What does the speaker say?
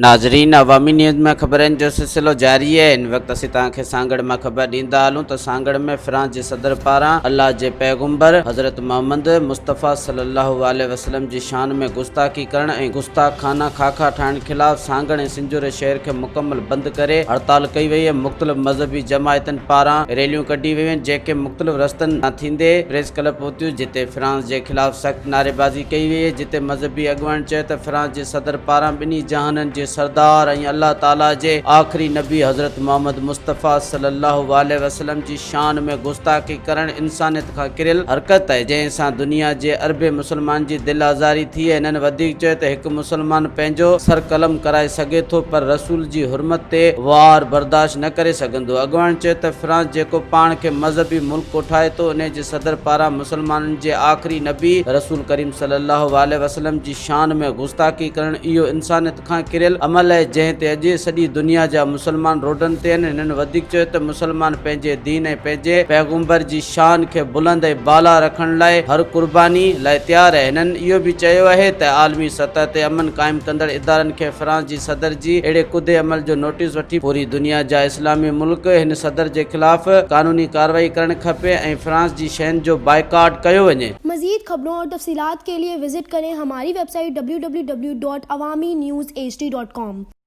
ناظرين عوامي نيوز ۾ خبرن جو سلسلو جاري آهي هن وقت اسين توهان کي سانگهڙ مان خبر ڏيندا هلون ته سانگهڙ ۾ فرانس جي صدر پاران الله جي پيغمبر حضرت محمد مصطفيٰ صلي الله عليه وسلم جي شان ۾ گستاخي ڪرڻ ۽ گستاخانه خاڪا ٺاهڻ خلاف سانگهڙ ۽ سنجهوري شهر کي مڪمل بند ڪري هڙتال ڪئي وئي ۽ مختلف مذهبي جماعتن پاران ريليون ڪڍي ويون جيڪي مختلف رستن تان ٿيندي پريس ڪلب پهتيون جتي فرانس جي خلاف سخت نعريبازي ڪئي وئي جتي مذهبي اڳواڻن چيو ته فرانس جي صدر پاران ٻنهي جهانن جي سردار ۽ الله تعاليٰ جي آخري نبي حضرت محمد مصطفيٰ صلي الله عليه وسلم جي شان ۾ گستاخي ڪرڻ انسانيت کان ڪريل حرڪت آهي جنهن سان دنيا جي اربين مسلمانن جي دل آزاري ٿي هنن وڌيڪ چيو ته هڪ مسلمان پنهنجو سر قلم ڪرائي سگهي ٿو پر رسول جي حرمت تي وار برداشت نه ڪري سگهندو اڳواڻن چيو ته فرانس جيڪو پاڻ کي مذهبي ملڪ ڪوٺائي ٿو انهي جي صدر پاران مسلمانن جي آخري نبي رسول ڪريم صلي الله عليه وسلم جي شان ۾ گستاخي ڪرڻ اهو انسانيت کان ڪريل عمل آهي جنهن تي اڄ سڄي دنيا جا مسلمان روڊن تي آهن هنن وڌيڪ چيو ته مسلمان پنهنجي دين ۽ پنهنجي پيغمبر جي شان کي بلند ۽ بالا رکڻ لاء هر قرباني لاء تيار آهي هنن اهو به چيو آهي ته عالمي سطح تي امن قائم ڪندڙ ادارن کي فرانس جي صدر جي اهڙي ڪڌي عمل جو نوٽيس وٺي پوري دنيا جا اسلامي ملڪ هن صدر جي خلاف قانوني ڪارروائي ڪرڻ کپي ۽ فرانس جي شين جو بائيڪاٽ ڪيو وڃي. مزيد خبرون اور تفصيلات کے لئے وزٽ ڪرين ھماري website W W W dot Awami news H D dot com.